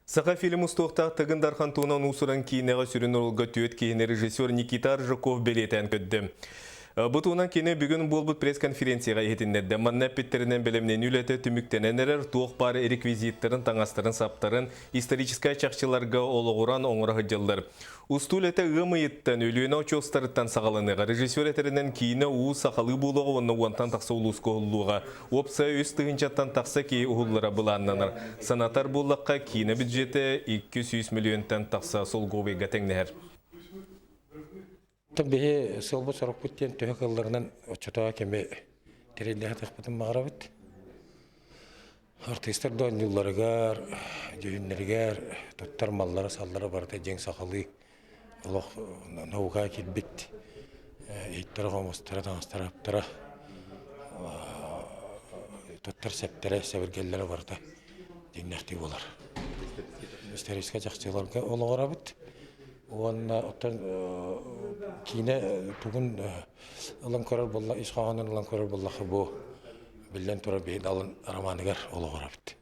Сахафильм устуохтаах Тыгын Дархан туһунан уус-уран киинэҕэ сүрүн оруолга түөрт киһини режиссер Никита Аржаков бэлиэтээн көрдө. Бу туһунан кини бүгүн буолбут пресс-конференцияҕа иһитиннэрдэ. Манна эппиттэринэн бэлэмнэнии үлэтэ түмүктэнэн эрэр, туох баар реквизиттарын, таҥастарын-саптарын историческай чахчыларга олоҕуран оҥоро сылдьаллар. Устуу үлэтэ ыам ыйыттан, Өлүөнэ очуостарыттан саҕаланыаҕа. Режиссер этэринэн, киинэ уу сахалыы буолуоҕа уонна уонтан тахса улууска уһуллуоҕа. Уопсайа 3 тыһыынчаттан тахса киһи уһуллара былааннанар. Санатар буоллахха, киинэ бюджетэ 200 миллионтан тахса солкуобайга тэҥнэһэр. Биһи сыалбыт-сорукпут диэн төһө кыалларынан оччотооҕу кэми тэриллэһэ тахпытын баҕарабыт. Артыыстар да оонньуулларыгар, дьүһүннэригэр туттар маллара-саллара барыта дьиҥ сахалыы олох наукаҕа киирбит иһиттэрэ-хомустара, таҥастара-аптара, туттар сэптэрэ, сэбиргэллэрэ барыта дьиҥнээхтии буолар. Историческай чахчыларга олоҕурабыт уонна оттон киинэ тугун ылан көрөр буолла, ис хоһоонун ылан көрөр буоллахха бу биллэн турар биһиги Далын романыгар олоҕурабыт.